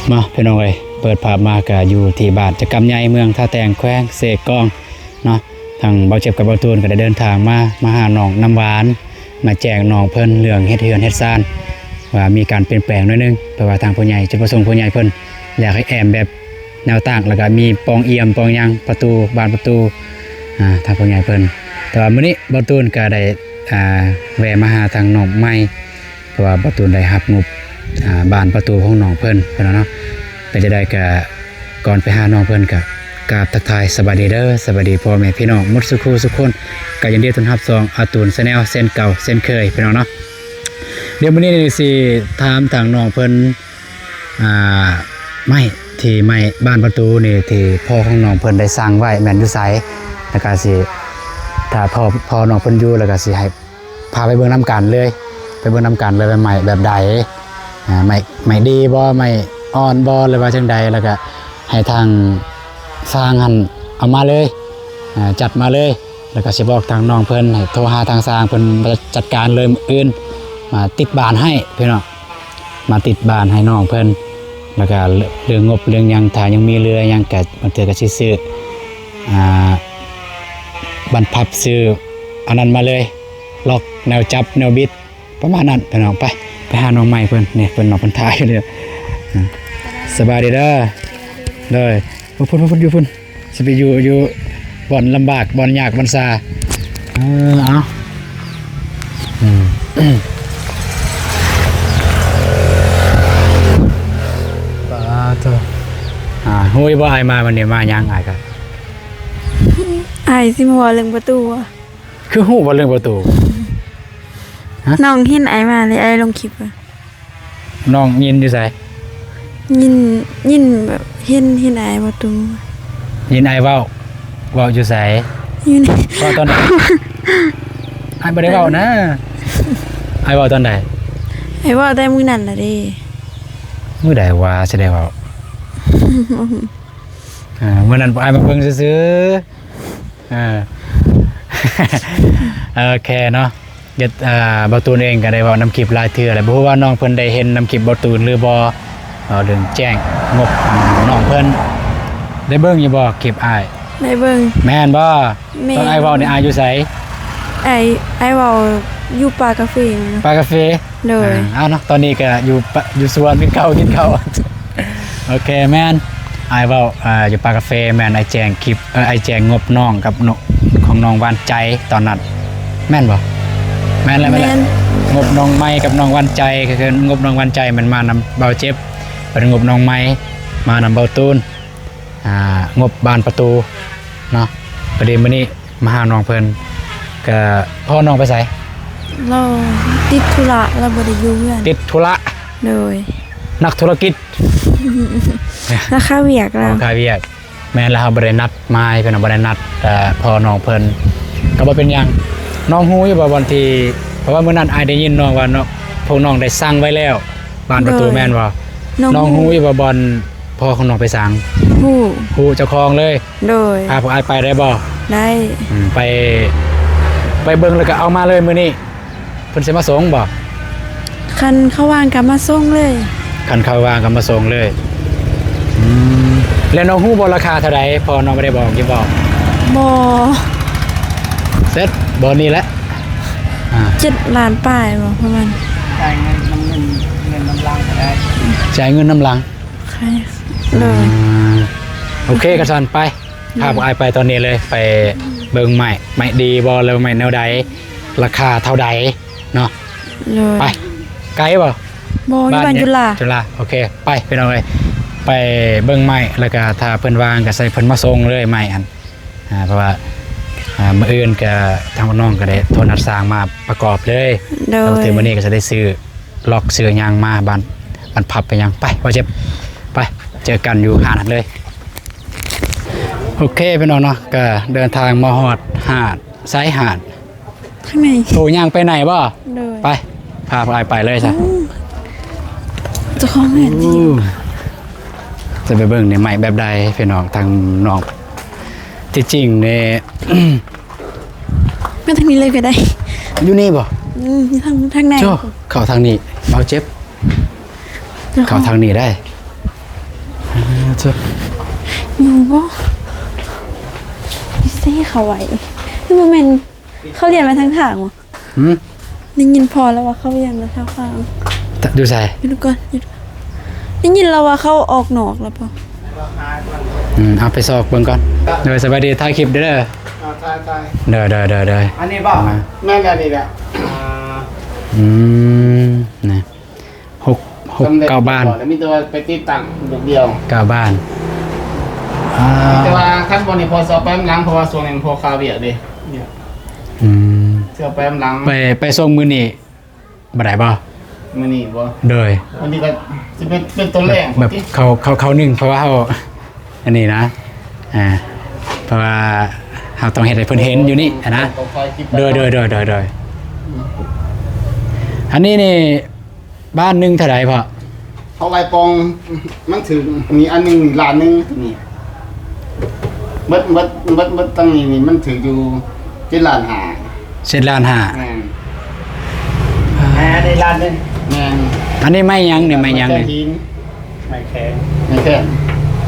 ມາພີ່ນ້ອງເອີຍ ເປີດພາບມາກະຢູ່ທີ່ບ້ານຈະກຳໃຫຍ່ ເມືອງທ່າແຕງ ແຂວງເຊກອງເນາະ. ທາງເບົາເຈັບກັບເບົາຕູນກໍໄດ້ເດີນທາງມາ ມາຫານ້ອງນ້ຳຫວານ ມາແຈ້ງນ້ອງເພິ່ນເລື່ອງເຮັດເຮືອນເຮັດຊານ ວ່າມີການປ່ຽນແປງໜ້ອຍໜຶ່ງ ເພາະວ່າທາງຜູ້ໃຫຍ່ ຈຸດປະສົງຜູ້ໃຫຍ່ເພິ່ນຢາກໃຫ້ແອ້ມແບບແນວຕັ້ງ ແລ້ວກໍມີປ່ອງອ່ຽມປ່ອງຫຍັງ ປະຕູ ບານປະຕູ ອ່າ ທາງຜູ້ໃຫຍ່ເພິ່ນ. ແຕ່ວ່າມື້ນີ້ເບົາຕູນກໍໄດ້ ອ່າ ແວ່ມາຫາທາງນ້ອງໃໝ່ ເພາະວ່າເບົາຕູນໄດ້ຮັບງົບ ອ່າ ບານປະຕູຂອງນ້ອງເພິ່ນ ເພິ່ນວ່າເນາະ. ເປັນຈັ່ງໃດກໍ ກ່ອນໄປຫານ້ອງເພິ່ນ ກໍກາບທັກທາຍສະບາຍດີເດີ ສະບາຍດີພໍ່ແມ່ພີ່ນ້ອງໝົດສູ່ຄູ່ສູ່ຄົນ. ກໍຍິນດີຕ້ອນຮັບຊ່ອງອາຕູນ Channel ເຊັ່ນເກົ່າເຊັ່ນເຄີຍ ພີ່ນ້ອງເນາະ. ດຽວມື້ນີ້ນີ້ຊິຖາມທາງນ້ອງເພິ່ນ ອ່າ ໄມ້ທີ່ໄມ້ບານປະຕູນີ້ ທີ່ພໍ່ຂອງນ້ອງເພິ່ນໄດ້ສ້າງໄວ້ແມ່ນຢູ່ໃສ ແລ້ວກໍຊິ ຖ້າພໍ່ ພໍ່ນ້ອງເພິ່ນຢູ່ ແລ້ວກໍຊິໃຫ້ ພາໄປເບິ່ງນຳກັນເລີຍ ໄປເບິ່ງນຳກັນເລີຍວ່າໄມ້ແບບໃດ ອ່າ ໄມ້ ໄມ້ດີບໍ່ ໄມ້ອ່ອນບໍ່ ຫຼືວ່າຈັ່ງໃດ ແລ້ວກະໃຫ້ທາງຊ່າງຫັ້ນເອົາມາເລີຍ ອ່າ ຈັດມາເລີຍ ແລ້ວກະຊິບອກທາງນ້ອງເພິ່ນໃຫ້ໂທຫາທາງຊ່າງເພິ່ນມາຈັດການເລີຍມື້ອື່ນ ມາຕິດບານໃຫ້ພີ່ນ້ອງ ມາຕິດບານໃຫ້ນ້ອງເພິ່ນ ແລ້ວກະເລື່ອງງົບເລື່ອງຫຍັງ ຖ້າຍັງມີເຫຼືອຫຍັງກະບາງເທື່ອກະຊິຊື້ ອ່າ ບານພັບ ຊື້ອັນນັ້ນມາເລີຍ ລັອກ ແນວຈັບ ແນວບິດ ປະມານນັ້ນພີ່ນ້ອງ. ໄປ ໄປຫານ້ອງໃໝ່ເພິ່ນ ນີ້ເພິ່ນ ນ້ອງເພິ່ນຖ້າຢູ່ນີ້ ສະບາຍດີເດີ ໂດຍ ພຸ້ນ ພຸ້ນ ພຸ້ນ ຢູ່ພຸ້ນ ຊິໄປຢູ່ ຢູ່ບ່ອນລຳບາກ ບ່ອນຍາກ ບ່ອນຊາ ເອີ ເອົາ ອືມ ປາໂທ ອ່າ ຮູ້ຢູ່ບໍ່ ອ້າຍມາມື້ນີ້ມາຫຍັງ ອ້າຍກະ ອ້າຍຊິມາເວົ້າເລື່ອງປະຕູຫວາ? ຄືຮູ້ວ່າເລື່ອງປະຕູ? ຮະ? ນ້ອງເຫັນອ້າຍມາເລີຍ ອ້າຍລົງຄລິບ ນ້ອງຍິນຢູ່ໃສ? ຍິນ ຍິນແບບເຫັນ ເຫັນອ້າຍປະຕູ ຍິນອ້າຍເວົ້າ ເວົ້າຢູ່ໃສ? ຢູ່ໃນ ເວົ້າຕອນໃດ? ອ້າຍບໍ່ໄດ້ເວົ້ານະ ອ້າຍເວົ້າຕອນໃດ? ອ້າຍເວົ້າແຕ່ມື້ນັ້ນລະເດ້. ມື້ໃດຫວາຊິໄດ້ເວົ້າ? ອ່າ ມື້ນັ້ນພວກອ້າຍມາເບິ່ງຊື່ໆ ເອີ ໂອເຄເນາະ. ເອີ ເບົາຕູນເອງກໍໄດ້ເວົ້ານຳຄລິບຫຼາຍເທື່ອແລ້ວ ບໍ່ຮູ້ວ່ານ້ອງເພິ່ນໄດ້ເຫັນນຳຄລິບເບົາຕູນຫຼືບໍ່ ເວົ້າເລື່ອງແຈ້ງງົບນ້ອງເພິ່ນ ໄດ້ເບິ່ງຢູ່ບໍ່ຄລິບອ້າຍ? ໄດ້ເບິ່ງ. ແມ່ນບໍ່? ແມ່ນ. ຕອນອ້າຍເວົ້ານີ້ອ້າຍຢູ່ໃສ? ອ້າຍ ອ້າຍເວົ້າຢູ່ປ່າກາເຟ. ປ່າກາເຟ? ໂດຍ ອ່າ ເອົາເນາະ ຕອນນີ້ກໍຢູ່ປະ ຢູ່ສວນຄືເກົ່າ ກິນເຂົ້າ ໂອເຄ ແມ່ນ ອ້າຍເວົ້າ ອ່າ ຢູ່ປ່າກາເຟ ແມ່ນ ອ້າຍແຈ້ງຄລິບ ເອີ ອ້າຍແຈ້ງງົບນ້ອງກັບ ຂອງນ້ອງຫວານໃຈຕອນນັ້ນ ແມ່ນບໍ່? ແມ່ນແຫຼະ ແມ່ນແຫຼະ ແມ່ນ. ງົບນ້ອງໃໝ່ກັບນ້ອງຫວານໃຈ ກໍຄືງົບນ້ອງຫວານໃຈແມ່ນມານຳບ່າວເຈັບ ບັດງົບນ້ອງໃໝ່ມານຳບ່າວຕູນ ອ່າ ງົບບານປະຕູເນາະ. ພໍດີມື້ນີ້ມາຫານ້ອງເພິ່ນ ກະພໍ່ນ້ອງໄປໃສ? ລາວຕິດທຸລະ ລາວບໍ່ໄດ້ຢູ່ເຮືອນ. ຕິດທຸລະ? ໂດຍ. ນັກທຸລະກິດ? ລາວຄາວຽກລາວ. ອໍ ຄາວຽກ. ແມ່ນລະ ເຮົາບໍ່ໄດ້ນັດໝາຍເພິ່ນ ບໍ່ໄດ້ນັດ ເອີ ພໍ່ນ້ອງເພິ່ນ ກໍບໍ່ເປັນຫຍັງ. ນ້ອງຮູ້ຢູ່ບໍ່ບ່ອນທີ່ ເພາະວ່າມື້ນັ້ນອ້າຍໄດ້ຍິນນ້ອງວ່າ ນ້ອງ ພວກນ້ອງໄດ້ສັ່ງໄວ້ແລ້ວ ບານປະຕູ ໂດຍ ແມ່ນບໍ່? ນ້ອງ ນ້ອງຮູ້ ຮູ້ຢູ່ບໍ່ບ່ອນພໍ່ຂອງນ້ອງໄປສັ່ງ? ຮູ້. ຮູ້ເຈົ້າຂອງເລີຍ? ໂດຍ. ພາພວກອ້າຍໄປໄດ້ບໍ່? ໄດ້. ອືມ ໄປ ໄປເບິ່ງແລ້ວກໍເອົາມາເລີຍມື້ນີ້ ເພິ່ນຊິມາສົ່ງບໍ່? ຄັນເຂົາວ່າງກໍມາສົ່ງເລີຍ. ຄັນເຂົາວ່າງກໍມາສົ່ງເລີຍ. ອືມ ແລ້ວນ້ອງຮູ້ບໍ່ລາຄາເທົ່າໃດ? ພໍ່ນ້ອງບໍ່ໄດ້ບອກຢູ່ບໍ່? ບໍ່. ເສັດ ບ່ອນນີ້ແຫຼະ ອ່າ ເຈັດລ້ານປາຍບໍ່ ປະມານ. ຈ່າຍເງິນນຳເງິນ ເງິນນຳຫຼັງກໍໄດ້. ຈ່າຍເງິນນຳຫຼັງ. ໂອເຄ ໂດຍ ອ່າ ໂອເຄ ກະຊັ້ນໄປ ໂດຍ ພາພວກອ້າຍໄປຕອນນີ້ເລີຍ ໄປເບິ່ງໄມ້ ໄມ້ດີບໍ່ ຫຼືໄມ້ແນວໃດ ລາຄາເທົ່າໃດເນາະ. ໂດຍ ໄປ ໄກບໍ່? ບໍ່ ຢູ່ບ້ານ ບ້ານ ຈຸລາ ຈຸລາ. ໂອເຄ ໄປພີ່ນ້ອງເອີຍ ໄປເບິ່ງໄມ້ ແລ້ວກະຖ້າເພິ່ນວ່າງກະໃສ່ເພິ່ນມາສົ່ງເລີຍໄມ້ຫັ້ນ. ອ່າ ເພາະວ່າ ອ່າ ມື້ອື່ນກະທາງນ້ອງກໍໄດ້ໂທນັດຊ່າງມາປະກອບເລີຍ. ໂດຍ ແລ້ວຖືມື້ນີ້ກໍຈະໄດ້ຊື້ລັອກຊື້ຫຍັງມາ ບານ ບານພັບໄປຫຍັງ. ໄປ ບ່າວເຈັບ ໄປ ເຈີກັນຢູ່ຮ້ານຫັ້ນເລີຍ. ໂອເຄພີ່ນ້ອງເນາະ ກໍເດີນທາງມາຮອດຮ້ານ ໃສຮ້ານ? ທາງໃນ. ໂອ້ ຍ່າງໄປໃນບໍ່? ໂດຍ ໄປ ພາອ້າຍໄປເລີຍຊະ. ໂອ້ ເຈົ້າຂອງແມ່ນ ຈະໄປເບິ່ງນີ້ໄມ້ແບບໃດພີ່ນ້ອງ ທາງນ້ອງ ທີ່ຈິງນີ້ ມາທາງນີ້ເລີຍກໍໄດ້. ຢູ່ນີ້ບໍ່? ອືມ ຢູ່ທາງ ທາງໃນ. ໂຈ້ ເຂົ້າທາງນີ້ ບ່າວເຈັບ ເຂົ້າທາງນີ້ໄດ້. ຢູ່ບໍ່? ຢູ່ໃສເຂົາໄວ້? ຄືບໍ່ແມ່ນ ເຂົາລຽນມາທາງທາງບໍ່? ຫືມ? ໄດ້ຍິນພໍ່ລາວວ່າເຂົາລຽນມາທາງທາງ. ຢູ່ໃສ? ຢູ່ກ່ອນ ຢູ່ ໄດ້ຍິນລາວວ່າເຂົາອອກນອກແລ້ວບໍ່? ອືມ ເອົາໄປຊອກເບິ່ງກ່ອນ. ໂດຍ ສະບາຍດີ ຖ່າຍຄລິບເດີ. ອ່າ ຖ່າຍ ຖ່າຍ ເດີ ເດີ ເດີ ເດີ. ອັນນີ້ບໍ່? ແມ່ນ ອັນນີ້ແຫຼະ. ອ່າ ອືມ ນະ ຫົກ ຫົກ ເກົ້າບ້ານ ມີແຕ່ວ່າໄປຕິດຕັ້ງລູກດຽວ ເກົ້າບ້ານ. ອ່າ ແຕ່ວ່າຄັນບໍ່ນີ້ ພໍຊິເອົາໄປນຳຫຼັງ ເພາະວ່າຊ່ວງນີ້ມັນພໍຄາວຽກເດ້. ອືມ ຊິເອົາໄປນຳຫຼັງ. ໄປ ໄປສົ່ງມື້ນີ້ບໍ່ໄດ້ບໍ່? ມື້ນີ້ບໍ່? ໂດຍ ມື້ນີ້ກໍຊິເປັນ ເປັນຕອນແລງ ແບບ ແບບເຂົ້າ ເຂົ້າ ເຂົ້າໜຶ່ງ ເພາະວ່າເຮົາ ອັນນີ້ນະ ອ່າ ເພາະວ່າເຮົາຕ້ອງເຮັດໃຫ້ເພິ່ນເຫັນຢູ່ນີ້ຫັ້ນນະ. ໂດຍ ໂດຍ ໂດຍ ໂດຍ ໂດຍ. ອືມ ອັນນີ້ນີ້ ບ້ານໜຶ່ງເທົ່າໃດພໍ່? ເຮົາໄລ່ປ່ອງ ມັນຖືກນີ້ ອັນໜຶ່ງນີ້ລ້ານໜຶ່ງ ນີ້ ເບິດ ເບິດ ເບິດ ເບິດຕັ້ງນີ້ນີ້ ມັນຖືກຢູ່ເຈັດລ້ານຫ້າ. ເຈັດລ້ານຫ້າ. ແມ່ນ. ອ່າ ອັນນີ້ລ້ານໜຶ່ງ. ແມ່ນ. ອັນນີ້ໄມ້ຫຍັງນີ້? ໄມ້ຫຍັງນີ້? ໄມ້ແຄນ.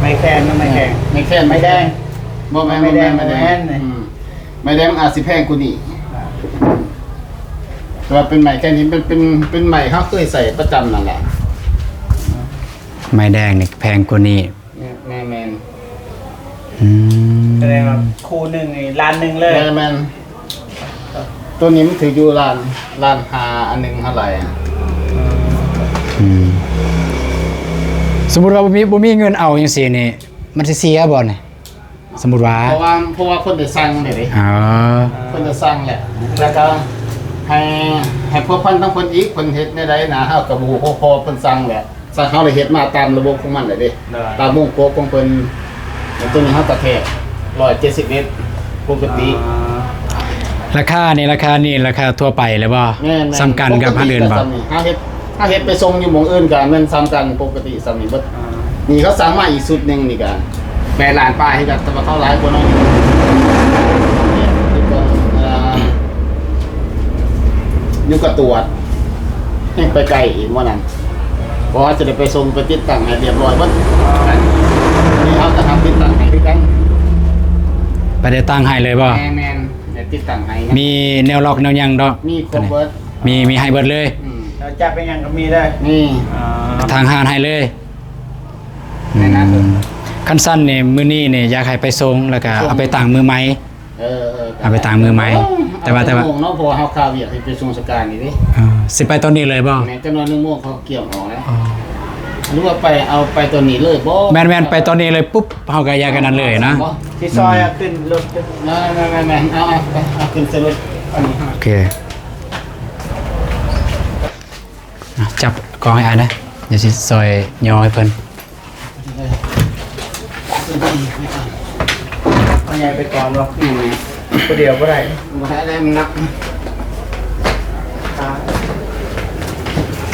ໄມ້ແຄນ ໄມ້ແຄນ ໄມ້ແຄນ ໄມ້ແດງ. ບໍ່ແມ່ນ ໄມ້ແດງ ບໍ່ແມ່ນ ບໍ່ແມ່ນ ອືມ ໄມ້ແດງອາດຊິແພງກວ່ານີ້ ອ່າ ແຕ່ວ່າເປັນໄມ້ແຄນນີ້ ເປັນ ເປັນ ເປັນໄມ້ເຮົາເຄີຍໃຊ້ປະຈຳນັ້ນແຫຼະ. ໄມ້ແດງນີ້ແພງກວ່ານີ້. ແມ່ນ ແມ່ນ ແມ່ນ. ອືມ ສະແດງວ່າຄູ່ໜຶ່ງນີ້ລ້ານໜຶ່ງເລີຍ. ແມ່ນ ແມ່ນ. ໂຕນີ້ມັນຖືກຢູ່ລ້ານ ລ້ານຫ້າ ອັນໜຶ່ງເທົ່າໃດ? ອືມ ອືມ ສົມມຸດວ່າບໍ່ມີ ບໍ່ມີເງິນເອົາຈັ່ງຊີ້ນີ້ ມັນຊິເສຍບໍ່ນີ້? ສົມມຸດວ່າ ເພາະວ່າ ເພາະວ່າເພິ່ນໄດ້ສັ່ງແລ້ວເດ້. ອໍ ເພິ່ນໄດ້ສັ່ງແລ້ວ ແລ້ວກໍໃຫ້ ໃຫ້ພົວພັນທາງເພິ່ນອີກ ເພິ່ນເຮັດແນວໃດນະ ເຮົາກໍບໍ່ຮູ້ ເພາະ ເພາະເພິ່ນສັ່ງແລ້ວ. ສັ່ງ ເຮົາໄດ້ເຮັດມາຕາມລະບົບຂອງມັນແລ້ວເດ້. ໂດຍ ຕາມວົງກົບຂອງເພິ່ນ. ຕົວນີ້ເຮົາກະແທກຮ້ອຍເຈັດສິບເອັດ ປົກກະຕິ. ອໍ ລາຄານີ້ ລາຄານີ້ລາຄາທົ່ວໄປເລີຍບໍ່? ແມ່ນໆ ສ່ຳກັນກັບອັນອື່ນບໍ່? ເຮົາເຮັດ ເຮົາເຮັດໄປສົ່ງຢູ່ໝ່ອງອື່ນກະແມ່ນສ່ຳກັນ ປົກກະຕິສ່ຳນີ້ເບິດ. ອໍ ນີ້ເຂົາສັ່ງມາອີກຊຸດໜຶ່ງນີ້ກະແປດລ້ານປາຍຄືກັນ ແຕ່ວ່າເຂົາຫຼາຍກວ່າໜ້ອຍໜຶ່ງ. ເອີ ຢູ່ກະຕວດ ຍັງໄປໄກອີກໝໍນັ້ນ. ເພາະວ່າຈະໄດ້ໄປສົ່ງໄປຕິດຕັ້ງໃຫ້ຮຽບຮ້ອຍເບິດ. ອັນນີ້ເຮົາກໍຮັບຕິດຕັ້ງໃຫ້ຄືກັນ. ໄປໄດ້ຕັ້ງໃຫ້ເລີຍບໍ່? ແມ່ນໆ ໄດ້ຕິດຕັ້ງໃຫ້. ມີແນວລັອກແນວຫຍັງດອກ? ມີຄົບເບິດ. ມີ ມີໃຫ້ເບິດເລີຍ. ອືມ ແລ້ວຈັບໄປຫຍັງກໍມີເລີຍ. ມີ. ອໍ ທາງຮ້ານໃຫ້ເລີຍ. ແມ່ນນະ. ອືມ ຄັນຊັ້ນນີ້ ມື້ນີ້ນີ້ຢາກໃຫ້ໄປສົ່ງ ແລ້ວກໍເອົາໄປຕັ້ງມື້ໃໝ່. ເອີໆ ເອົາໄປຕັ້ງມື້ໃໝ່. ເອີ ແຕ່ວ່າ ແຕ່ວ່າ ເອົາຈັກໂມງເນາະ ເພາະວ່າເຮົາຄາວຽກໃຫ້ໄປສົ່ງສະການນີ້ເດ້. ເອີ ຊິໄປຕອນນີ້ເລີຍບໍ່? ແມ່ນ ຈັກໜ້ອຍໜຶ່ງໂມງເຂົາກຽມອອກແລ້ວ. ອໍ ຫຼືວ່າໄປ ເອົາໄປຕອນນີ້ເລີຍບໍ່? ແມ່ນໆ ໄປຕອນນີ້ເລີຍປຸບ ເຮົາກໍຢາກອັນນັ້ນເລີຍນະ. ຊິຊອຍເອົາຂຶ້ນລົດ. ແມ່ນໆໆ ເອົາ ເອົາ ເອົາຂຶ້ນໃສ່ລົດອັນນີ້. ໂອເຄ ອ່ະ ຈັບກອງໃຫ້ອ້າຍນະ ດຽວຊິຊ່ອຍຍໍໃຫ້ເພິ່ນ. ເອົາໃຫຍ່ໄປກ່ອນບໍ່? ອືມ ຜູ້ດຽວບໍ່ໄດ້. ບໍ່ໄດ້ແລ້ວ ມັນໜັກ.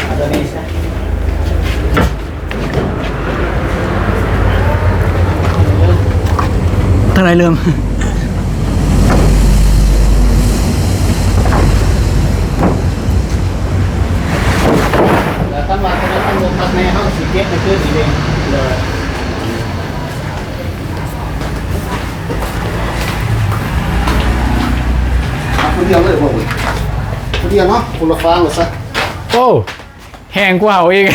ເອົາຕົວນີ້ຊະ. ທາງໃດເລີ່ມ? ແລ້ວຄັນວ່າທະນາຄານບໍ່ພັກແນ່ ເຮົາກໍຊິເກັບໃນຄືນນີ້ເດ້. ໂດຍ. ເອົາຜູ້ດຽວເລີຍບໍ່ເວີຍ? ຜູ້ດຽວເນາະ ຄົນລະຟາງວ່າຊະ. ໂອ້ ແຮງກວ່າເຮົາອີກ.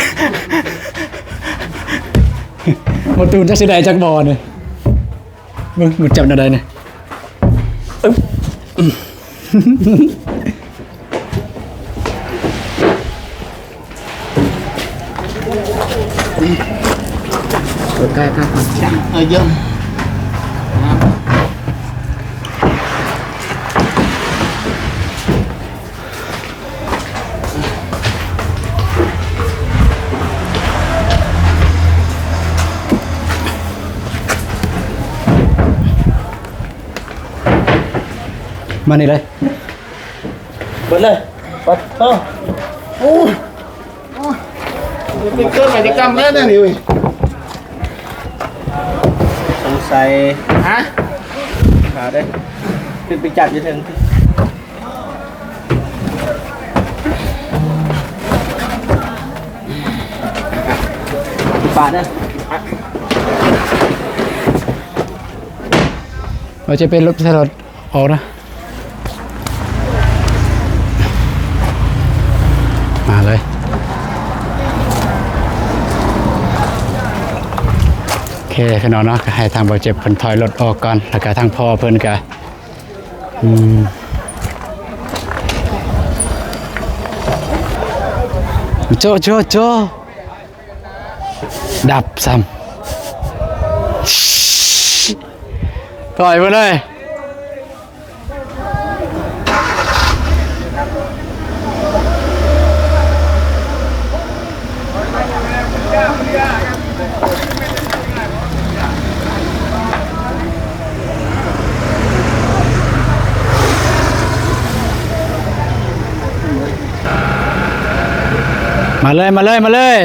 ບໍ່ຕູນຈັກຊິໄດ້ຈັກບໍ່ນີ້. ເບິ່ງ ມັນຈັບແນວໃດນີ້? ອຶບ ເປີດໄກໆ ເອີ ເຢີ້ມ. ມານີ້ເລີຍ ເປີດເລີຍ. ປັດໂທ ໂອ້ ໂອ້ຍ ເປັນເກີດມາຈະກຳແລ້ວແນວນີ້ເວີຍ. ສົງໄສ ຮະ? ຫາເດ້ ຂຶ້ນໄປຈັບຢູ່ເທິງ. ປາດເດີ. ວ່າຈະເປັນລົດໃສ່ລົດອອກນະ ມາເລີຍ. ໂອເຄ ພີ່ນ້ອງເນາະ ກໍໃຫ້ທາງບ່າວເຈັບເພິ່ນຖອຍລົດອອກກ່ອນ ແລ້ວກໍທາງພໍ່ເພິ່ນກໍ ອືມ ໂຈະ ໂຈະ ໂຈະ. ດັບຊ້ຳ ຖອຍໄປເລີຍ. ມາເລີຍ ມາເລີຍ ມາເລີຍ.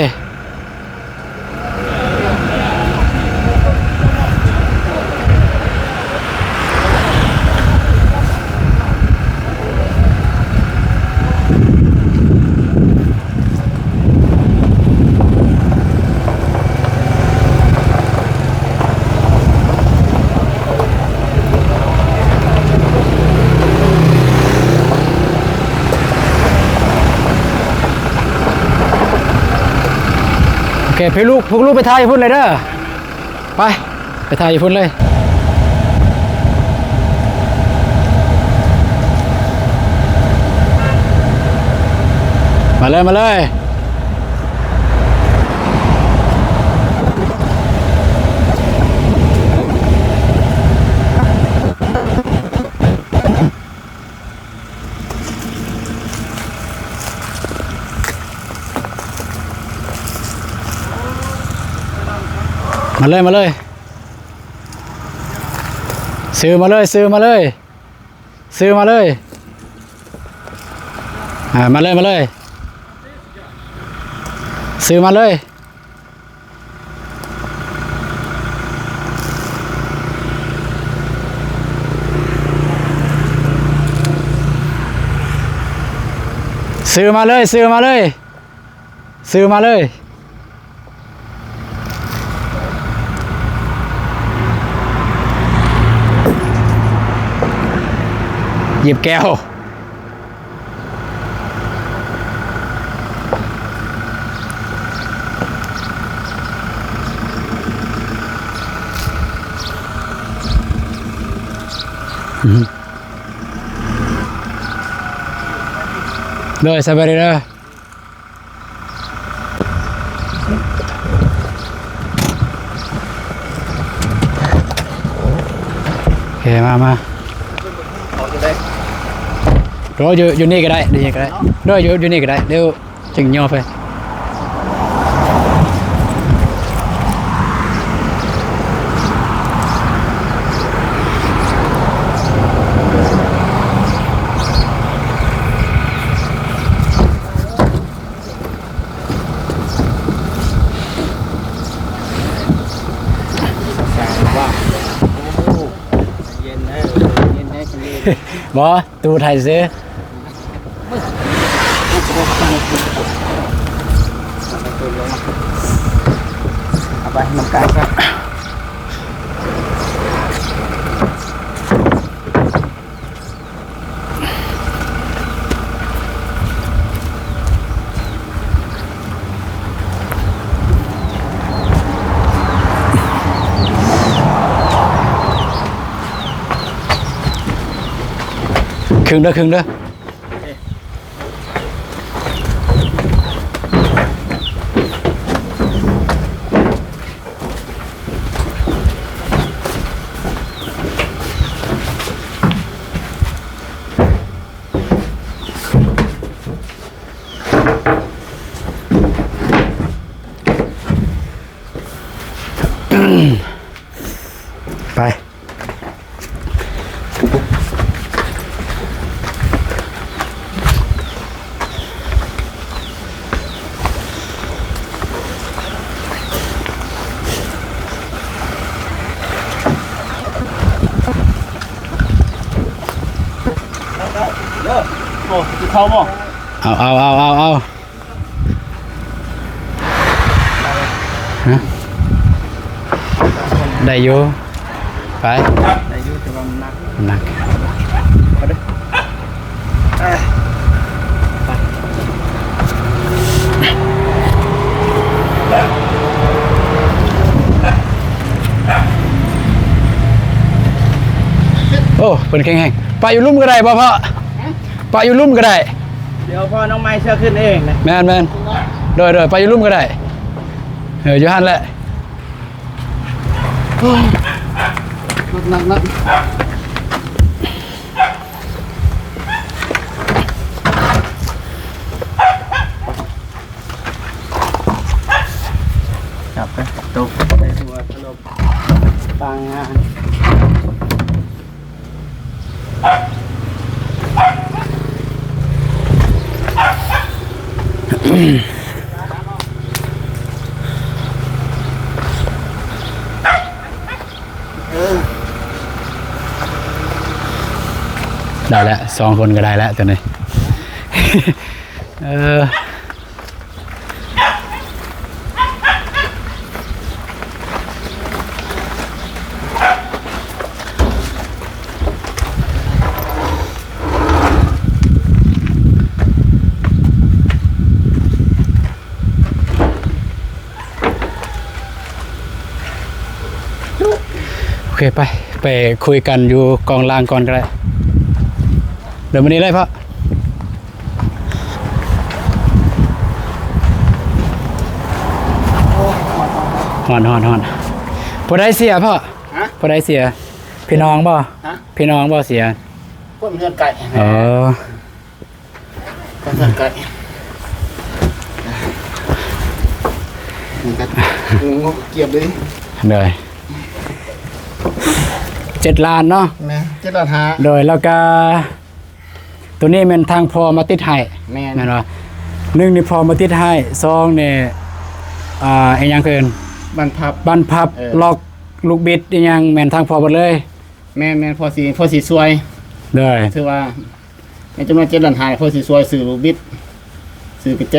ໂອເຄ ພວກລູກ ພວກລູກໄປຖ່າຍຢູ່ພຸ້ນເລີຍເດີ ໄປ ໄປຖ່າຍຢູ່ພຸ້ນເລີຍ. ມາເລີຍ ມາເລີຍ. ມາເລີຍ ມາເລີຍ. ຊື່ມາເລີຍ ຊື່ມາເລີຍ ຊື່ມາເລີຍ. ອ່າ ມາເລີຍ ມາເລີຍ ຊື່ມາເລີຍ. ຊື່ມາເລີຍ ຊື່ມາເລີຍ ຊື່ມາເລີຍ. ຫຍິບແກ້ວ. ໂດຍ ສະບາຍດີເດີ. ໂອເຄ ມາ ມາ. ໂດຍ ຢູ່ ຢູ່ນີ້ກໍໄດ້ ຢູ່ນີ້ກໍໄດ້ ໂດຍ ຢູ່ ຢູ່ນີ້ກໍໄດ້ ດຽວຈຶ່ງຍໍໄປ. ບໍ່ ຕູໄທຊື່. ເອົາໄປນຳກັນ. ຄຶ່ງເດີ ຄຶ່ງເດີ. ໄປ. ໂອ້ ກິນເຂົ້າບໍ່? ເອົາ ເອົາ ເອົາ ເອົາ ເອົາ. ຮະ ໄດ້ຢູ່ ໄປ ໄດ້ ຢູ່ ແຕ່ວ່າມັນໜັກ ໜັກ ໄປເດີ້ ໄປ. ໂອ້ ເພິ່ນແຂງແຮງ. ປະຢູ່ລຸ່ມກໍໄດ້ບໍ່ພໍ່? ຮະ? ປະຢູ່ລຸ່ມກໍໄດ້. ດຽວພໍ່ນ້ອງໄມ້ເຊື່ອຂຶ້ນເອງນະ. ແມ່ນໆ ໂດຍໆ ປະຢູ່ລຸ່ມກໍໄດ້. ເອີ ຢູ່ຫັ້ນແຫຼະ. ໂອ້ຍ ໜັກໆ ໜັກ. ຈັບໄປ ຕົກໄປຫົວ ສະຫຼົບ ປາງງານ. ໄດ້ແລ້ວ ສອງຄົນກໍໄດ້ແລ້ວຕົວນີ້ ເອີ. ໂອເຄ ໄປ ໄປຄຸຍກັນຢູ່ກອງລ່າງກ່ອນກໍໄດ້. ເດີນມານີ້ເລີຍພໍ່. ຮ້ອນ ຮ້ອນ ຮ້ອນ. ຜູ້ໃດເສຍພໍ່? ຮະ? ຜູ້ໃດເສຍ? ພີ່ນ້ອງບໍ່? ຮະ? ພີ່ນ້ອງບໍ່ເສຍ? ຄົນເຮືອນໃກ້. ອໍ ຄົນເຮືອນໃກ້. ນີ້ກໍງົບກຽມເລີຍ. ໂດຍ ເຈັດລ້ານເນາະ. ແມ່ນ ເຈັດລ້ານຫ້າ. ໂດຍ ແລ້ວກໍ ຕົວນີ້ແມ່ນທາງພໍ່ມາຕິດໃຫ້. ແມ່ນ ແມ່ນບໍ່? ໜຶ່ງນີ້ພໍ່ມາຕິດໃຫ້ ສອງນີ້ ອ່າ ອີຫຍັງເອີ້ນ ບານພັບ ບານພັບ ເອີ ລັອກ ລູກບິດ ອີຫຍັງ ແມ່ນທາງພໍ່ເບິດເລີຍ. ແມ່ນໆ ພໍ່ຊິ ພໍ່ຊິຊ່ວຍ. ໂດຍ ຖືວ່າໃນຈຳນວນເຈັດລ້ານຫ້າ ພໍ່ຊິຊ່ວຍຊື້ລູກບິດ ຊື້ກະແຈ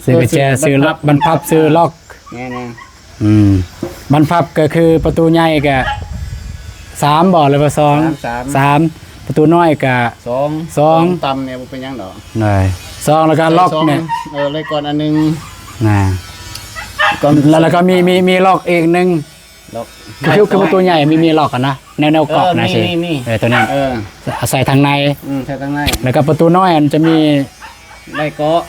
ຊື້ກະແຈ ເອີ ຊື້ ຊື້ບັນພັບ ບານພັບ ຊື້ລັອກ. ແມ່ນໆ. ອືມ ບານພັບກໍຄືປະຕູໃຫຍ່ກໍສາມບໍ່ ຫຼືວ່າສອງ? ສາມ ສາມ. ປະຕູນ້ອຍກໍສອງ ສອງ ສອງ ຕ່ຳນີ້ບໍ່ເປັນຫຍັງດອກ. ໄດ້ ສອງ ແລ້ວກໍລັອກນີ້ ເອີ ໄດ້ກ່ອນອັນໜຶ່ງນະ ກ່ອນ ແລ້ວ ແລ້ວກໍມີ ມີ ມີລັອກອີກໜຶ່ງ ລັອກ ຄື ຄືປະຕູໃຫຍ່ມີ ມີລັອກຫັ້ນນະ ແນວ ແນວເກາະນະ ເອີ ຊິ ມີ ມີ ເອີ ຕົວນັ້ນ ເອີ ໃສ່ທາງໃນ ອືມ ໃສ່ທາງໃນ. ແລ້ວກໍປະຕູນ້ອຍມັນຈະມີ ໄດ້ເກາະ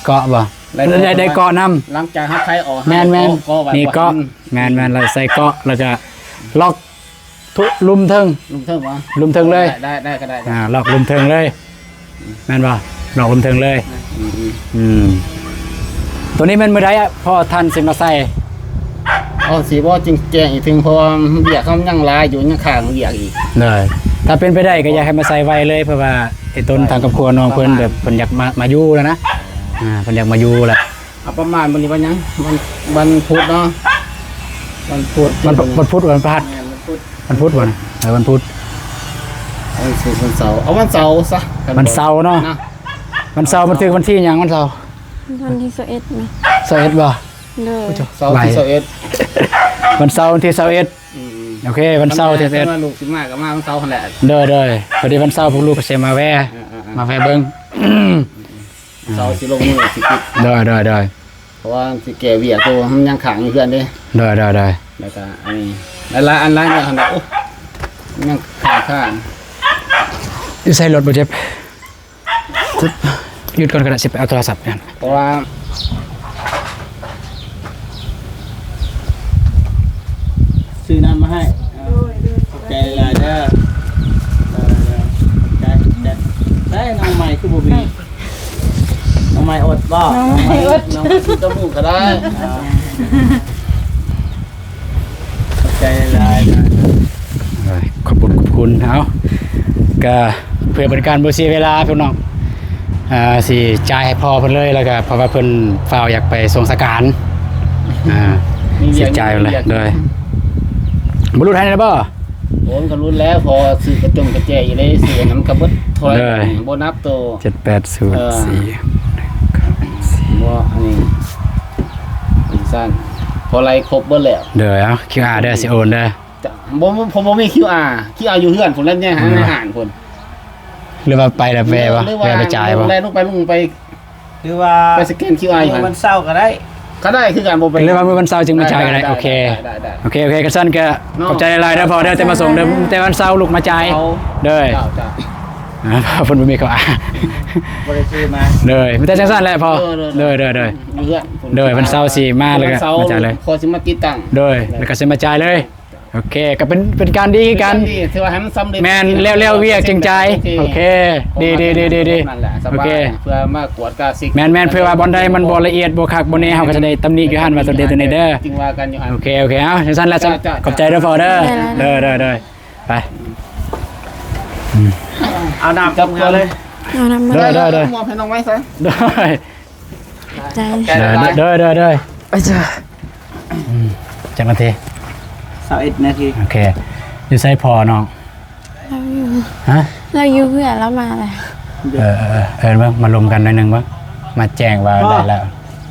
ເກາະບໍ່? ໄດ້ເກາະ ໄດ້ ໄດ້ເກາະນຳ. ຫຼັງຈາກເຮົາໄຂອອກ ແມ່ນໆ ເກາະໄວ້ ມີເກາະ ບໍ່ໃຫ້ມັນ ແມ່ນໆ ແລ້ວໃສ່ເກາະ ແລ້ວກໍລັອກທຸ ລຸ່ມເທິງ ລຸ່ມເທິງບໍ່? ລຸ່ມເທິງເລີຍ. ໄດ້ ໄດ້ ໄດ້ກໍໄດ້ ອ່າ ລັອກລຸ່ມເທິງເລີຍ ແມ່ນບໍ່? ລັອກລຸ່ມເທິງເລີຍ. ອືມ ອືມ ອືມ. ຕົວນີ້ແມ່ນມື້ໃດພໍ່ທ່ານຊິມາໃສ່? ເອົາ ຊິບໍ່ຈຶ່ງແຈ້ງອີກເທື່ອ ເພາະວ່າວຽກເຮົາຍັງຫຼາຍຢູ່ ຍັງຄ້າງວຽກອີກ. ໂດຍ ຖ້າເປັນໄປໄດ້ກໍຢາກໃຫ້ມາໃສ່ໄວເລີຍ ເພາະວ່າໄອ້ຕົນທາງຄອບຄົວນ້ອງເພິ່ນແບບເພິ່ນຢາກມາ ມາຢູ່ແລ້ວນະ ອ່າ ເພິ່ນຢາກມາຢູ່ແລ້ວ. ເອົາປະມານມື້ນີ້ວັນຫຍັງ? ວັນ ວັນພຸດເນາະ ວັນພຸດ ວັນ ວັນພຸດ ວັນພະຫັດ ແມ່ນ ວັນພຸດ ວັນພຸດບໍ່ນະ? ເອີ ວັນພຸດ ວັນສຸກ ວັນເສົາ ເອົາວັນເສົາຊະ ວັນເສົາເນາະ ນະ ວັນເສົາ ວັນຖືກວັນທີຫຍັງ? ວັນເສົາ ວັນທີຊາວເອັດນະ ຊາວເອັດບໍ່? ໂດຍ ເສົາທີຊາວເອັດ ວັນເສົາວັນທີຊາວເອັດ. ອືມ ໂອເຄ ວັນເສົາທີຊາວເອັດ ແຕ່ວ່າລູກຊິມາກໍມາວັນເສົາຫັ້ນແຫຼະ. ໂດຍໆ ພໍດີວັນເສົາພວກລູກກໍຊິມາແວ່ ເອີໆໆ ມາແວ່ເບິ່ງ. ເສົາຊິລົງມືຊິປິດ ໂດຍໆໆ ເພາະວ່າຊິແກ້ວຽກໂຕ ມັນຍັງຄ້າງຢູ່ເຮືອນເດ້. ໂດຍໆໆ ແລ້ວກໍອັນນີ້ ຫຼາຍໆ ອັນຫຼາຍແນວຫັ້ນແຫຼະ. ໂອ້ ຍັງຄ້າງໆ ຢູ່ໃສ່ລົດບໍ່ເຈັບ? ຢຸດກ່ອນກໍໄດ້ ຊິໄປເອົາໂທລະສັບນັ້ນ ເພາະວ່າ ຊື້ນ້ຳມາໃຫ້. ໂດຍໆ ຂອບໃຈຫຼາຍເດີ. ເອີ ຂອບໃຈ ຂອບໃຈ. ໄດ້ ນ້ອງໃໝ່ຄືບໍ່ມີ ນ້ອງໃໝ່ອົດບໍ່? ນ້ອງໃໝ່ອົດ ນ້ອງໃໝ່ກິນເຕົ້າຫູ້ກໍໄດ້. ອ່າ ຂອບໃຈຫຼາຍ. ຂອບຄຸນ ຂອບຄຸນ. ເອົາ ກະ ເພື່ອເປັນການບໍ່ເສຍເວລາພີ່ນ້ອງ ອ່າ ຊິຈ່າຍໃຫ້ພໍ່ເພິ່ນເລີຍ ແລ້ວກະເພາະວ່າເພິ່ນຟ້າວຢາກໄປສົ່ງສະການ ອ່າ ມີວຽກ ຊິຈ່າຍເລີຍ ມີວຽກ ໂດຍ ບໍ່ຫຼຸດໃຫ້ແລ້ວບໍ່? ໂອ້ ມັນກໍຫຼຸດແລ້ວ ພໍຊື້ກະຈົງກະແຈຢູ່ເດ້ ຊື້ອັນນັ້ນມັນກໍເບິດເທົ່າໃດ ໂດຍ ບໍ່ນັບໂຕ ເຈັດແປດສູນສີ່ ເອີ ບໍ່ ອັນນີ້ ຈັ່ງຊັ້ນ ພໍໄລ່ຄົບເບິດແລ້ວ ໂດຍ ເອົາ ຄິວອາເດີ ຊິໂອນເດີ. ບໍ່ ບໍ່ ບໍ່ມີຄິວອາ ຄິວອາຢູ່ເຮືອນພຸ້ນ ແລ້ວໃນຮ້ານພຸ້ນ ຫຼືວ່າໄປແລ້ວແວ່ບໍ່ ຫຼືວ່າ ແວ່ໄປຈ່າຍບໍ່ ແລ່ນລົງໄປ ລົງໄປ ຫຼືວ່າໄປສະແກນຄິວອາຢູ່ຫັ້ນ ວັນເສົາກໍໄດ້ ກໍໄດ້ຄືກັນ ບໍ່ເປັນ ຫຼືວ່າມື້ວັນເສົາຈຶ່ງມາຈ່າຍກໍໄດ້ ໄດ້ ໂອເຄ ໄດ້ ໄດ້ ໂອເຄ ໂອເຄ ຄັນຊັ້ນກໍ ເນາະ ຂອບໃຈຫຼາຍໆເດີພໍ່ເດີ ແຕ່ມາສົ່ງເດີ ແຕ່ວັນເສົາລຸກມາຈ່າຍ ເສົາ ເດີ ເຈົ້າ ເຈົ້າ ອ່າ ເພິ່ນບໍ່ມີເຂົ້າອາ ບໍ່ໄດ້ຊື້ມາ ເດີ ມີແຕ່ຈັ່ງຊັ້ນແຫຼະພໍ່ ເອີ ເດີ ເດີ ເດີ ຢູ່ເຮືອນ ເດີ ວັນເສົາຊິມາ ແລ້ວກໍມາຈ່າຍເລີຍ ຂໍຊິມາຕິດຕັ້ງ ເດີ ແລ້ວກໍຊິມາຈ່າຍເລີຍ ໂອເຄ ກໍເປັນ ເປັນການດີຄືກັນ ເປັນການດີ ຖືວ່າໃຫ້ມັນສຳເລັດ ແມ່ນ ແລ້ວ ແລ້ວວຽກຈຶ່ງຈ່າຍ ໂອເຄ ໂອເຄ ດີ ດີ ໂອເຄ ໂອເຄ ເພື່ອມາກວດກາຊິກ ແມ່ນ ແມ່ນ ເພື່ອວ່າບ່ອນໃດມັນບໍ່ລະອຽດ ບໍ່ຄັກ ບໍ່ແນ່ ເຮົາກໍຈະໄດ້ຕຳໜິຢູ່ຫັ້ນວ່າຕົວເດ ຕົວນີ້ເດີ ຈຶ່ງວ່າກັນຢູ່ຫັ້ນ ໂອເຄ ໂອເຄ ເອົາ ຈັ່ງຊັ້ນລະ ເຈົ້າ ເຈົ້າ ຂອບໃຈເດີພໍ່ເດີ ເດີ ເດີ ເດີ ເດີ ໄປ ອືມ ເອົານ້ຳກັບເມືອເລີຍ ເອົານ້ຳ ເດີ ເດີ ເດີ ມອບໃຫ້ນ້ອງໄວ້ຊະ ເດີ ໃຈ ເດີ ເດີ ເດີ ເດີ ໄປເຈົ້າ ອືມ ຈັກນາທີ ຊາວເອັດນາທີ ໂອເຄ ຢູ່ໃສພໍ່ນ້ອງ ລາວຢູ່ ຮະ ລາວຢູ່ເຮືອນ ລາວມາແລ້ວ ເອີ ເອີ ເອີ ເອີ້ນເບິ່ງ ມາລົມກັນໜ້ອຍໜຶ່ງເບິ່ງ ມາແຈ້ງວ່າໄດ້ແລ້ວ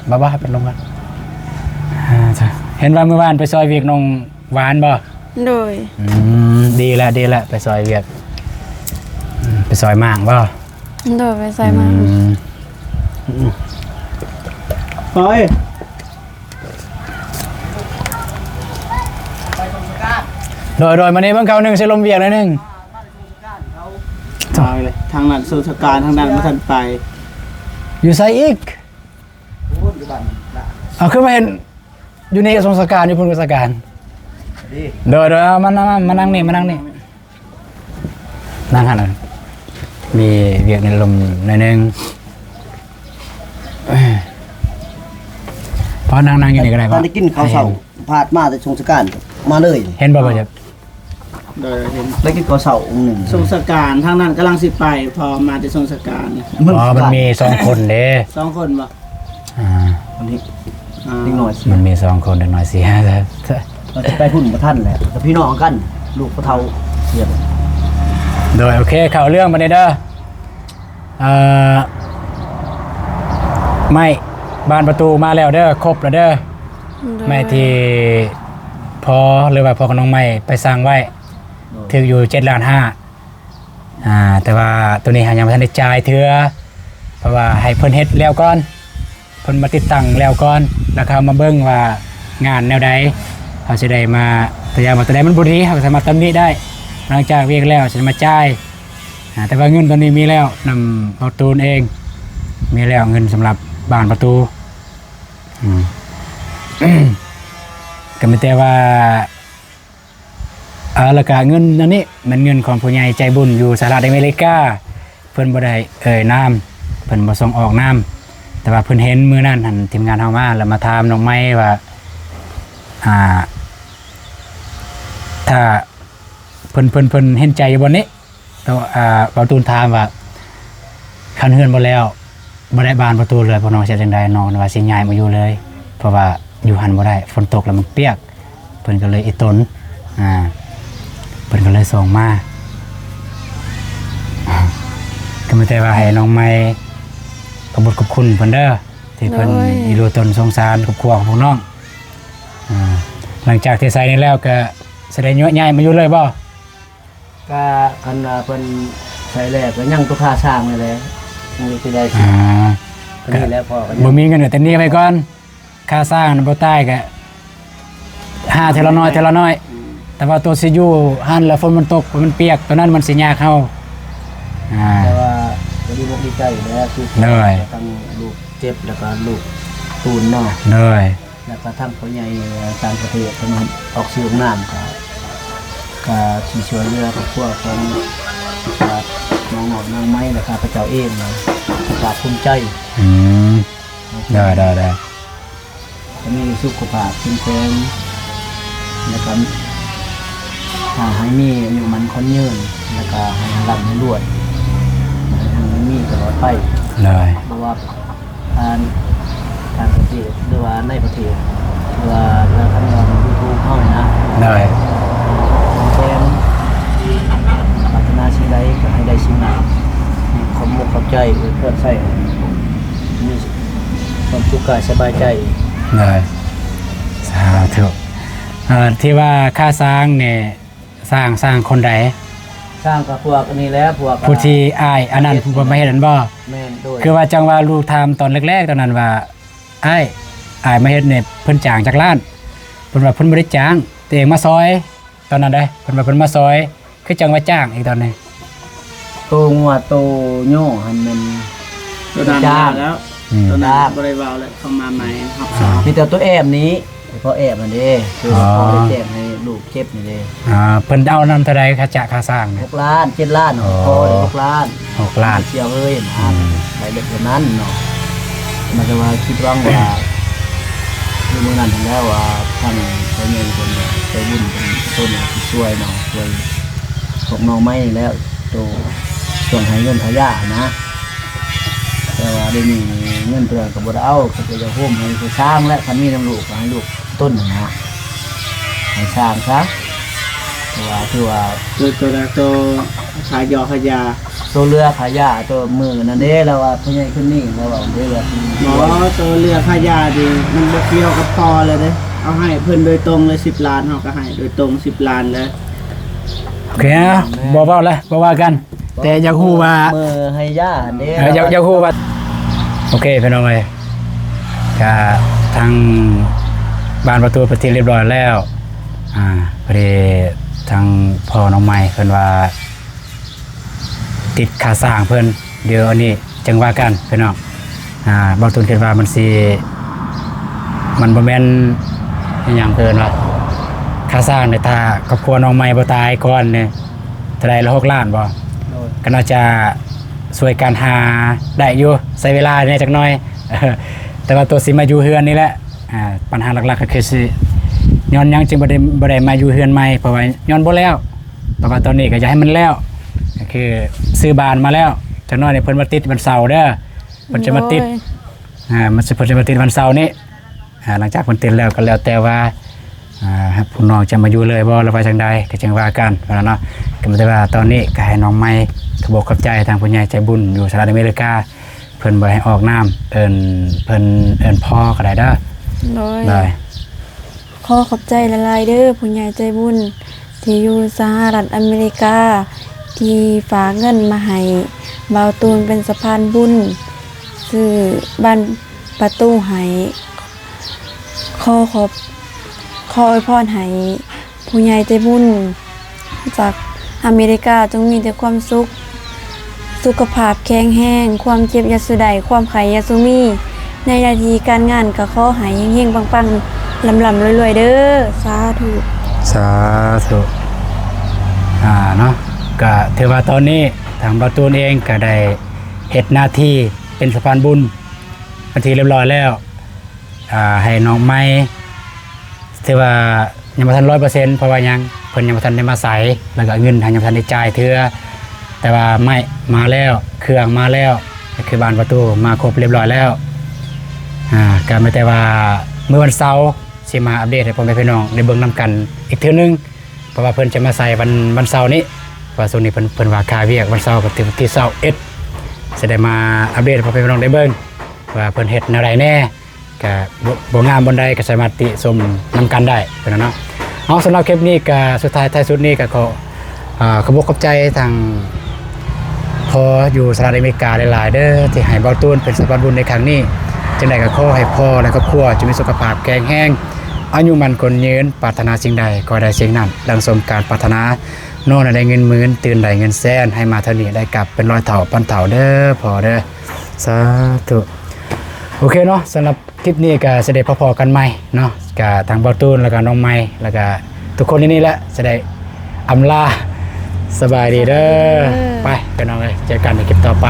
ບໍ່ ບໍ່ ໃຫ້ເພິ່ນລົມກັນ ອ່າ ເຫັນວ່າມື້ວານໄປຊ່ອຍວຽກນ້ອງຫວານບໍ່? ໂດຍ ອືມ ດີແລ້ວ ດີແລ້ວ ໄປຊ່ອຍວຽກ ອືມ ໄປຊ່ອຍໝາກບໍ່? ໂດຍ ໄປຊ່ອຍໝາກ ອືມ ໄປ ໂດຍ ໂດຍ ມານີ້ເບິ່ງເຂົ້າໜຶ່ງ ຊິລົມວຽກໜ້ອຍໜຶ່ງ ທາງນັ້ນສົງສະການ ທາງນັ້ນບໍ່ທັນໄປ ຢູ່ໃສອີກ? ເອົາ ຄືມາເຫັນ ຢູ່ນີ້ກໍສົງສະການ ຢູ່ພຸ້ນກໍສະການ ດີ ໂດຍ ໂດຍ ເອົາ ມາ ມາ ມາ ມານັ່ງນີ້ ມານັ່ງນີ້ ນັ່ງຫັ້ນ ມີວຽກໃນລົມໜ້ອຍໜຶ່ງ ພໍນັ່ງ ນັ່ງຢູ່ນີ້ກໍໄດ້ ຕອນໄດ້ກິນເຂົ້າເຊົ້າ ພາດມາແຕ່ສົງສະການ ມາເລີຍ ເຫັນບໍ່ ບໍ່ຈັກ ໂດຍ ເຫັນ ໄດ້ກິນເຂົ້າເຊົ້າອົງໜຶ່ງ ສົງສະການ ທາງນັ້ນກຳລັງຊິໄປ ພໍມາແຕ່ສົງສະການ ອໍ ມັນມີສອງຄົນເດ້ ສອງຄົນບໍ່? ອ່າ ອັນນີ້ ອ່າ ເດັກນ້ອຍ ມັນມີສອງຄົນ ເດັກນ້ອຍສີ່ ເຮົາຊິໄປພຸ້ນບໍ່ທັນແຫຼະ ກໍພີ່ນ້ອງກັນ ລູກພໍ່ເຖົ້າ ໂດຍ ໂອເຄ ເຂົ້າເລື່ອງບັດນີ້ເດີ ເອີ ໄມ້ບານປະຕູມາແລ້ວເດີ ຄົບແລ້ວເດີ ໂດຍ ໄມ້ທີ່ພໍ່ ຫຼືວ່າພໍ່ຂອງນ້ອງໄມ້ໄປສັ່ງໄວ້ ໂດຍ ຖືກຢູ່ເຈັດລ້ານຫ້າ ອ່າ ແຕ່ວ່າໂຕນີ້ເຮົາຍັງບໍ່ທັນໄດ້ຈ່າຍເທື່ອ ເພາະວ່າໃຫ້ເພິ່ນເຮັດແລ້ວກ່ອນ ເພິ່ນມາຕິດຕັ້ງແລ້ວກ່ອນ ແລ້ວເຮົາມາເບິ່ງວ່າງານແນວໃດ ເຮົາຊິໄດ້ມາ ຕົວຢ່າງວ່າຕົວໃດມັນບໍ່ດີ ເຮົາກໍສາມາດຕຳໜິໄດ້ ຫຼັງຈາກວຽກແລ້ວຊິມາຈ່າຍ ອ່າ ແຕ່ວ່າເງິນຕອນນີ້ມີແລ້ວ ນຳເຮົາຕູນເອງ ມີແລ້ວເງິນສຳລັບບານປະຕູ ອືມ ກໍມີແຕ່ວ່າ ເອີ ແລ້ວກະເງິນອັນນີ້ແມ່ນເງິນຂອງຜູ້ໃຫຍ່ໃຈບຸນຢູ່ສະຫະລັດອາເມລິກາ ເພິ່ນບໍ່ໄດ້ເອີ່ຍນາມ ເພິ່ນບໍ່ສົ່ງອອກນາມ ແຕ່ວ່າເພິ່ນເຫັນມື້ນັ້ນຫັ້ນ ທີມງານເຮົາມາ ແລ້ວມາຖາມນ້ອງໄມ້ວ່າ ອ່າ ຖ້າເພິ່ນ ເພິ່ນ ເພິ່ນເຫັນໃຈຢູ່ບ່ອນນີ້ ແຕ່ວ່າ ອ່າ ບ່າວຕູນຖາມວ່າ ຄັນເຮືອນບໍ່ແລ້ວ ບໍ່ໄດ້ບານປະຕູເລີຍ ພວກນ້ອງຊິເຮັດຈັ່ງໃດ? ນ້ອງວ່າຊິຍ້າຍມາຢູ່ເລີຍ ເພາະວ່າຢູ່ຫັ້ນບໍ່ໄດ້ ຝົນຕົກແລ້ວມັນປຽກ ເພິ່ນກໍເລີຍອີ່ຕົນ ອ່າ ເພິ່ນກໍເລີຍສົ່ງມາ ກໍມີແຕ່ວ່າໃຫ້ນ້ອງໃໝ່ຂອບບຸນຂອບຄຸນເພິ່ນເດີ ທີ່ເພິ່ນ ໂດຍ ອີ່ຫຼີຕົນສົງສານຄອບຄົວຂອງພວກນ້ອງ ອ່າ ຫຼັງຈາກທີ່ໃສ່ນີ້ແລ້ວ ກໍຊິໄດ້ໂຍກຍ້າຍມາຢູ່ເລີຍບໍ່? ກະຄັນວ່າເພິ່ນໃສ່ແລ້ວກໍຍັງໂຕຄ່າສ້າງນີ້ແຫຼະ ຍັງຊິໄດ້ ອ່າ ຕົວນີ້ແຫຼະ ພໍ່ກໍຍັງ ບໍ່ມີເງິນກໍຕົວນີ້ໄວ້ກ່ອນ ຄ່າສ້າງນັ້ນບໍ່ຕາຍກໍຫາເທື່ອລະໜ້ອຍ ເທື່ອລະໜ້ອຍ ອືມ ແຕ່ວ່າໂຕຊິຢູ່ຫັ້ນລະຝົນມັນຕົກ ມັນປຽກ ໂຕນັ້ນມັນຊິຍາກເຮົາ ອ່າ ແຕ່ວ່າກໍດີອົກດີໃຈແຫຼະ ຄື ໂດຍ ທັງລູກເຈັບ ແລ້ວກໍລູກຕູນເນາະ ໂດຍ ແລ້ວກໍທາງຜູ້ໃຫຍ່ຕ່າງປະເທດເພິ່ນອອກຊື່ອອກນາມ ກໍ ກໍທີ່ຊ່ວຍເຫຼືອຄອບຄົວຂອງ ອ່າ ນ້ອງນ້ອຍ ນ້ອງໄມ້ ແລະ ຂ້າພະເຈົ້າເອງ ກໍພາກພູມໃຈ ອືມ ໄດ້ ໄດ້ ໄດ້ ກໍມີສຸຂະພາບເຂັ້ມແຂງ ແລ້ວກໍ ອ່າ ໃຫ້ມີອາຍຸໝັ້ນຂວັນຍືນ ແລ້ວກໍໃຫ້ຮ່ຳໃຫ້ລວຍ ໃຫ້ຮັ່ງໃຫ້ມີຕະຫຼອດໄປ ໄດ້ ບໍ່ວ່າ ຜ່ານຕ່າງປະເທດ ຫຼືວ່າໃນປະເທດ ຫຼືວ່າທາງ YouTube ເຮົານີ້ນະ ໂດຍ ແຕ່ງ ປາດຖະໜາສິ່ງໃດກໍໃຫ້ໄດ້ສິ່ງນັ້ນ ຂອບອົກຂອບໃຈ ເພື່ອນໃຊ້ ມີຄວາມສຸກກາຍສະບາຍໃຈ ໂດຍ ສາທຸ ເ ເອີ ທີ່ວ່າຄ່າສ້າງນີ້ ສ້າງ ສ້າງຄົນໃດ? ສ້າງກໍພວກອັນນີ້ແຫຼະ ພວກ ຜູ້ທີ່ອ້າຍອັນນັ້ນ ຜູ້ມາເຮັດນັ້ນບໍ່? ແມ່ນ ໂດຍ ຄືວ່າຈັ່ງວ່າລູກຖາມຕອນແລກໆຕອນນັ້ນວ່າ ອ້າຍ ອ້າຍມາເຮັດນີ້ເພິ່ນຈ້າງຈັກລ້ານ? ເພິ່ນວ່າເພິ່ນບໍ່ໄດ້ຈ້າງ ຕົວເອງມາຊ່ອຍ ຕອນນັ້ນເດ້ ເພິ່ນວ່າເພິ່ນມາຊ່ອຍ ຄືຈັ່ງວ່າຈ້າງອີກຕອນນີ້. ໂຕງົວໂຕໂຍຫັ້ນແມ່ນ ໂຕນັ້ນ ຈ້າງແລ້ວ ອືມ ໂຕນັ້ນບໍ່ໄດ້ເວົ້າແລ້ວ ເຂົ້າມາໃໝ່ຮອບສອງ ມີແຕ່ໂຕແອບນີ້ ເພາະແອບຫັ້ນເດ້ ຄືວ່າ ອໍ ພໍໄດ້ແຈ້ງໃຫ້ລູກເກັບນີ້ເດ້. ອ່າ ເພິ່ນເອົານຳເທົ່າໃດ ຄ່າຈ້າງຄ່າສ້າງນີ້? ຫົກລ້ານ ເຈັດລ້ານ ອໍ ພໍໄດ້ຫົກລ້ານ ຫົກລ້ານ ເສຍເຮີຍນະ ອືມ ໄດ້ເລີກເທົ່ານັ້ນເນາະ. ມັນກໍວ່າຄິດຫວັງວ່າ ຄືມື້ນັ້ນຫັ້ນແຫຼະວ່າ ທາງພໍ່ໃຫຍ່ເພິ່ນໃຈບຸນເພິ່ນຕົ້ນຊິຊ່ວຍເນາະ ຊ່ວຍພວກນ້ອງໃໝ່ແລ້ວ ໂຕຊ່ວງໃຫ້ເງິນຄ່າຢານະ. ແຕ່ວ່າດຽວນີ້ເງິນໂຕນັ້ນກໍບໍ່ໄດ້ເອົາ ເຂົາເຈົ້າຢາກໂຮມໃຫ້ໄປສ້າງແຫຼະ ຄັນມີນຳລູກກໍໃຫ້ລູກຕົ້ນຫັ້ນນະ ໃຫ້ສ້າງຊະ. ເພາະວ່າຖືວ່າ ໂຕ ໂຕ ໂຕຄ່າຢອກຄ່າຢາ ໂຕເຫຼືອຄ່າຢາ ໂຕມື້ນັ້ນເດ້ ລາວວ່າພໍ່ໃຫຍ່ຂຶ້ນນີ້ ລາວເວົ້າເດ້ວ່າ ບໍ່ ໂຕເຫຼືອຄ່າຢານີ້ມັນບໍ່ກ່ຽວກັບພໍ່ເລີຍເດ້ ເຮົາໃຫ້ເພິ່ນໂດຍຕົງເລີຍ ສິບລ້ານ ເຮົາກໍໃຫ້ໂດຍຕົງສິບລ້ານເລີຍ. ໂອເຄ ບໍ່ເວົ້າແລ້ວ ບໍ່ວ່າກັນ ແຕ່ຢາກຮູ້ວ່າ ມື້ໃຫ້ຢາເດ້ ເອີ ຢາກ ຢາກຮູ້ວ່າ ໂອເຄ ພີ່ນ້ອງເອີຍ ກະທາງບ້ານປະຕູເປັນທີ່ລຽບຮ້ອຍແລ້ວ ອ່າ ພໍດີທາງພໍ່ນ້ອງໃໝ່ເພິ່ນວ່າ ຕິດຄ່າສ້າງເພິ່ນ ດຽວອັນນີ້ຈັ່ງວ່າກັນພີ່ນ້ອງ. ອ່າ ບ່າວຕູນຄິດວ່າມັນຊິ ມັນບໍ່ແມ່ນອີຫຍັງເພິ່ນວ່າ ຄ່າສ້າງນີ້ ຖ້າຄອບຄົວນ້ອງໃໝ່ບໍ່ຕາຍກ່ອນນີ້ ເທົ່າໃດລະ ຫົກລ້ານບໍ່? ໂດຍ ກໍໜ້າຈະຊ່ວຍກັນຫາໄດ້ຢູ່ ໃຊ້ເວລາແດ່ຈັກໜ້ອຍ ແຕ່ວ່າໂຕຊິມາຢູ່ເຮືອນນີ້ແຫຼະ. ອ່າ ບັນຫາຫຼັກໆກໍຄືຊິ ຍ້ອນຫຍັງຈຶ່ງບໍ່ໄດ້ ບໍ່ໄດ້ມາຢູ່ເຮືອນໃໝ່ ເພາະວ່າຍ້ອນບໍ່ແລ້ວ ແຕ່ວ່າຕອນນີ້ກໍຢາກໃຫ້ມັນແລ້ວ ກໍຄືຊື້ບານມາແລ້ວ ຈັກໜ້ອຍນີ້ເພິ່ນມາຕິດວັນເສົາເດີ ເພິ່ນຈະມາຕິດ ໂດຍ ອ່າ ມັນຊິ ເພິ່ນຈະມາຕິດວັນເສົານີ້ ອ່າ ຫຼັງຈາກເພິ່ນຕິດແລ້ວກໍແລ້ວແຕ່ວ່າ ອ່າ ຜູ້ນ້ອງຈະມາຢູ່ເລີຍບໍ່ ຫຼືວ່າຈັ່ງໃດ ກໍຈັ່ງວ່າກັນ ວ່າເນາະ. ກໍມີແຕ່ວ່າຕອນນີ້ກໍໃຫ້ນ້ອງໃໝ່ຂອບອົກຂອບໃຈທາງຜູ້ໃຫຍ່ໃຈບຸນຢູ່ສະຫະລັດອາເມລິກາ ເພິ່ນບໍ່ໃຫ້ອອກນາມ ເອີ້ນເພິ່ນ ເອີ້ນພໍ່ກໍໄດ້ເດີ. ໂດຍ ໂດຍ ຂໍຂອບໃຈຫຼາຍໆເດີ ຜູ້ໃຫຍ່ໃຈບຸນທີ່ຢູ່ສະຫະລັດອາເມລິກາ ທີ່ຝາກເງິນມາໃຫ້ບ່າວຕູນເປັນສະພານບຸນ ຊື້ບານປະຕູໃຫ້. ຂໍຂອບ ຂໍອວຍພອນໃຫ້ຜູ້ໃຫຍ່ໃຈບຸນຈາກອາເມລິກາ ຈົ່ງມີແຕ່ຄວາມສຸກ ສຸຂະພາບແຂງແຮງ ຄວາມເຈັບຢ່າສູ່ໄດ້ ຄວາມໄຂ້ຢ່າສູ່ມີ ໃນໜ້າທີ່ການງານກໍຂໍໃຫ້ເຮັງໆ ປັງໆ ລ່ຳໆລວຍໆເດີ ສາທຸ ສາທຸ. ອ່າ ເນາະ ກະຖືວ່າຕອນນີ້ທາງບ່າວຕູນເອງກະໄດ້ເຮັດໜ້າທີ່ເປັນສະພານບຸນເປັນທີ່ລຽບຮ້ອຍແລ້ວ. ອ່າ ໃຫ້ນ້ອງໃໝ່ ຖືວ່າຍັງບໍ່ທັນຮ້ອຍເປີເຊັນ ເພາະວ່າຫຍັງ ເພິ່ນຍັງບໍ່ທັນໄດ້ມາໃສ່ ແລ້ວກໍເງິນຫັ້ນຍັງບໍ່ທັນໄດ້ຈ່າຍເທື່ອ ແຕ່ວ່າໄມ້ມາແລ້ວ ເຄື່ອງມາແລ້ວ ກໍຄືບານປະຕູມາຄົບລຽບຮ້ອຍແລ້ວ. ອ່າ ກໍມີແຕ່ວ່າມື້ວັນເສົາຊິມາອັບເດດໃຫ້ພໍ່ແມ່ພີ່ນ້ອງໄດ້ເບິ່ງນຳກັນອີກເທື່ອໜຶ່ງ ເພາະວ່າເພິ່ນຈະມາໃສ່ວັນ ວັນເສົານີ້ ເພາະວ່າຊ່ວງນີ້ເພິ່ນ ເພິ່ນວ່າຄາວຽກ ວັນເສົາກໍຖືກວັນທີຊາວເອັດ ຊິໄດ້ມາອັບເດດໃຫ້ພໍ່ແມ່ພີ່ນ້ອງໄດ້ເບິ່ງວ່າເພິ່ນເຮັດແນວໃດແດ່. ກະບໍ່ ບໍ່ງາມບ່ອນໃດກໍສາມາດຕິຊົມນຳກັນໄດ້ເພິ່ນນະເນາະ. ເອົາ ສຳລັບຄລິບນີ້ກະສຸດທ້າຍທ້າຍສຸດນີ້ກະຂໍ ອ່າ ຂອບອົກຂອບໃຈທາງພໍ່ຢູ່ສະຫະລັດອາເມລິກາຫຼາຍໆເດີ ທີ່ໃຫ້ບ່າວຕູນເປັນສະພານບຸນໃນຄັ້ງນີ້. ຈັ່ງໃດກໍຂໍໃຫ້ພໍ່ ແລະ ຄອບຄົວຈົ່ງມີສຸຂະພາບແຂງແຮງ ອາຍຸໝັ້ນຂວັນຍືນ ປາດຖະໜາສິ່ງໃດຂໍໃຫ້ໄດ້ສິ່ງນັ້ນ ດັ່ງສົມການປາດຖະໜາ ນອນໃຫ້ໄດ້ເງິນໝື່ນ ຕື່ນໄດ້ເງິນແສນ ໃຫ້ມາເທົ່ານີ້ໄດ້ກັບເປັນຮ້ອຍເທົ່າພັນເທົ່າເດີພໍ່ເດີ ສາທຸ. ໂອເຄເນາະ ສຳລັບ ຄລິບນີ້ກໍຊິໄດ້ພໍ້ໆກັນໃໝ່ເນາະ ກະທັງບ່າວຕູນ ແລ້ວກະນ້ອງໃໝ່ ແລ້ວກະທຸກຄົນຢູ່ນີ້ແຫຼະ ຊິໄດ້ອຳລາ ສະບາຍດີເດີ. ໄປພີ່ນ້ອງເອີຍ ເຈີກັນໃນຄລິບຕໍ່ໄປ.